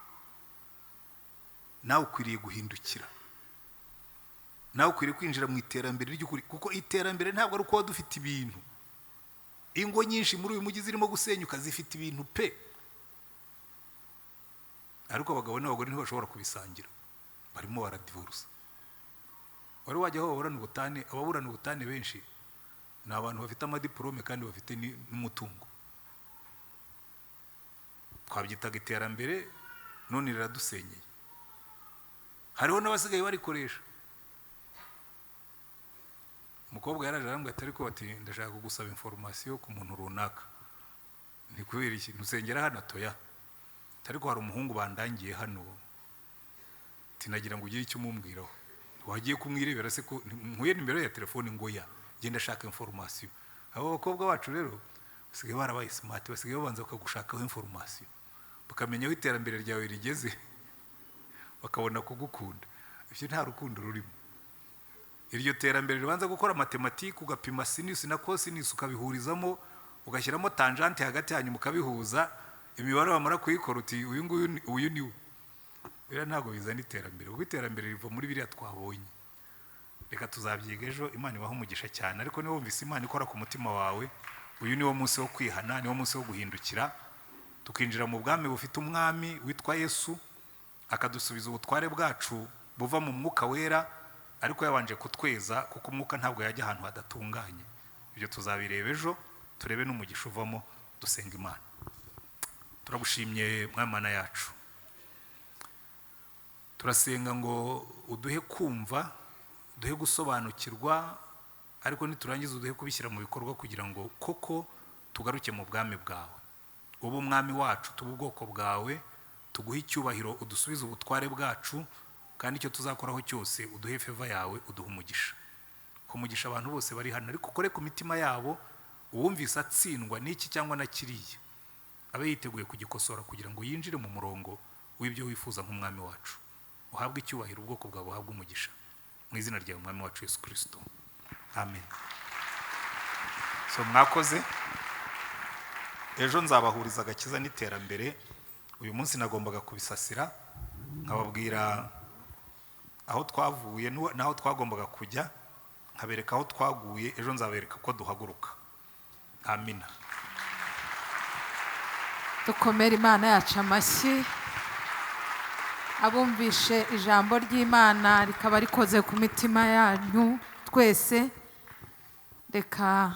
nawe ukwiriye guhindukira, nawe ukwiriye kwinjira mu iterambere ry'ukuri, kuko iterambere ntabwo ari ukuba dufite ibintu. Ingo nyinshi muri uyu mujyi zirimo gusenyuka zifite ibintu pe, ariko abagabo n'abagore ntibashobora kubisangira, barimo baradivorusa. Wari wajya aho baburana ubutane? Ababurana ubutane benshi ni abantu bafite amadiporome kandi bafite n'umutungo. Twabyitaga iterambere, none riradusenyeye. Hariho n'abasigaye barikoresha. Umukobwa yaraje arambwira ati: "Ariko," ati, "ndashaka kugusaba information ku muntu runaka." Ni kubera iki? "Ntusengera hano?" "Toya." "Ariko hari umuhungu bandangiye hano," tinagira ngo ugire icyo umumbwiraho. Wagiye kumwirebera se ko nkuye nimero ya telefone? Ngo ya genda ashaka information. Abo bakobwa bacu rero basigaye barabaye smart, basigaye babanza bakagushakaho information, bakamenya aho iterambere ryawe rigeze, bakabona kugukunda. Ibyo nta rukundo rurimo. Iryo terambere ribanza gukora mathématique, ugapima sinus na cosinus, ukabihurizamo, ugashyiramo tangente hagati, hanyuma ukabihuza imibare, wamara kuyikora uti: "Uyu nguyu uyu ni we." Biriya ntabwo bizana iterambere, kuko iterambere riva muri biriya twabonye. Reka tuzabyiga ejo. Imana ibaha umugisha cyane. Ariko niba wumvise Imana ikora ku mutima wawe, uyu niwo munsi wo kwihana, niwo munsi wo guhindukira, tukinjira mu bwami bufite umwami witwa Yesu, akadusubiza ubutware bwacu buva mu Mwuka Wera, ariko yabanje kutweza, kuko umwuka ntabwo yajya ahantu hadatunganye. Ibyo tuzabireba ejo, turebe n'umugisha uvamo. Dusenga Imana. Turagushimye, Mwami Mana yacu. Turasenga ngo uduhe kumva, uduhe gusobanukirwa, ariko niturangiza uduhe kubishyira mu bikorwa, kugira ngo koko tugaruke mu bwami bwawe, ube umwami wacu, tube ubwoko bwawe, tuguhe icyubahiro, udusubize ubutware bwacu, kandi icyo tuzakoraho cyose uduhe favor yawe, uduhe umugisha. Umugisha abantu bose bari hano, ariko ukore ku mitima yabo. Uwumvise atsindwa n'iki cyangwa na kiriya, abe yiteguye kugikosora kugira ngo yinjire mu murongo w'ibyo wifuza nk'umwami wacu. Uhabwe icyubahiro, ubwoko bwawe buhabwe umugisha, mu izina ryawe, Mwami wacu Yesu Kirisito, amen. So mwakoze. Ejo nzabahuriza agakiza n'iterambere. Uyu munsi nagombaga kubisasira, nkababwira aho twavuye n'aho twagombaga kujya, nkabereka aho twaguye. Ejo nzabereka ko duhaguruka. Amina.
Dukomere Imana yacu amashyi. Abumvishe ijambo ry'Imana rikaba rikoze ku mitima yanyu twese, reka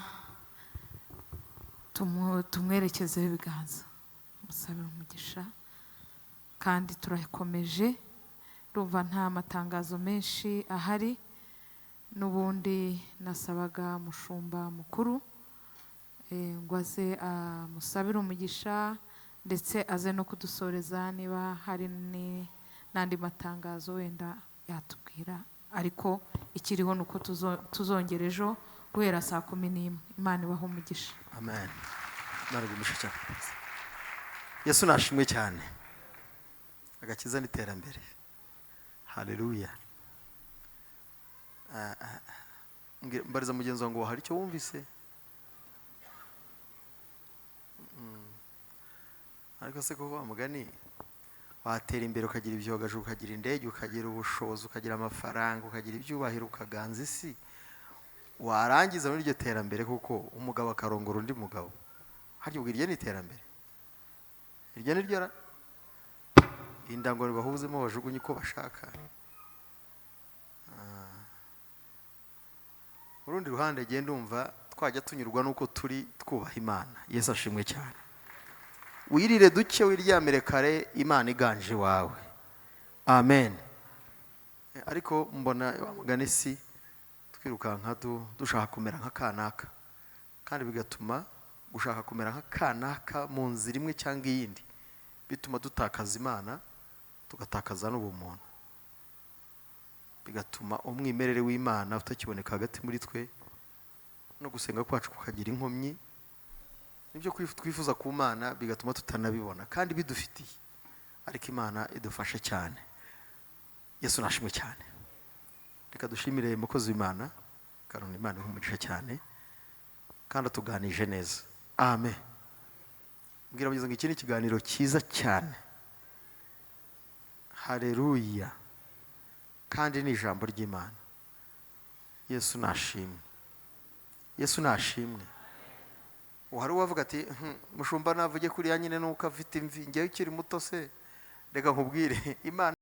tumwerekezeho ibiganza, musabire umugisha. Kandi turakomeje. Ndumva nta matangazo menshi ahari. N'ubundi nasabaga mushumba mukuru ngo aze amusabire umugisha, ndetse aze no kudusoreza. Niba hari n'andi matangazo wenda yatubwira, ariko ikiriho ni uko tuzongera ejo guhera saa 11. Imana ibahe umugisha.
Amen. Imana igumishe cyane. Yesu nashimwe cyane. Agakiza n'iterambere, haleluya. Ah, ah, ah. Mbariza mugenzi wawe ngo hari icyo wumvise. Ariko se koko wa mugani, watera imbere ukagira ibyogajuru, ukagira indege, ukagira ubushobozi, ukagira amafaranga, ukagira ibyubahiro, ukaganza isi, warangiza muri iryo terambere kuko umugabo akarongora undi mugabo, harya ubwo iryo ni iterambere? Iryo ni ryo ra inda ngo bahuzemo bajugunye uko bashaka. Urundi ruhande, genda umva twajya tunyurwa n'uko turi twubaha Imana. Yesu ashimwe cyane. Wirire duke, wiryamire kare, Imana iganje iwawe. Amen. Ariko mbona wa mugani si twirukanka dushaka kumera nka kanaka, kandi bigatuma gushaka kumera nka kanaka mu nzira imwe cyangwa iyindi bituma dutakaza Imana, tugatakaza n'ubumuntu, bigatuma umwimerere w'Imana utakiboneka hagati muri twe, no gusenga kwacu kukagira inkomyi, nibyo twifuza ku Mana bigatuma tutanabibona kandi bidufitiye. Ariko Imana idufashe cyane. Yesu nashimwe cyane. Reka dushimire umukozi w'Imana Karoni. Imana iha umugisha cyane. Kandi atuganije neza. Amen. Mbwira mugenzi ngo iki ni ikiganiro cyiza cyane. Hareruya! Kandi ni ijambo ry'Imana. Yesu nashimwe, Yesu nashimwe. Hari uwavuga ati: "Mushumba navuge kuriya nyine nuko afite imvi, ngewe ukiri muto se?" Reka nkubwire, Imana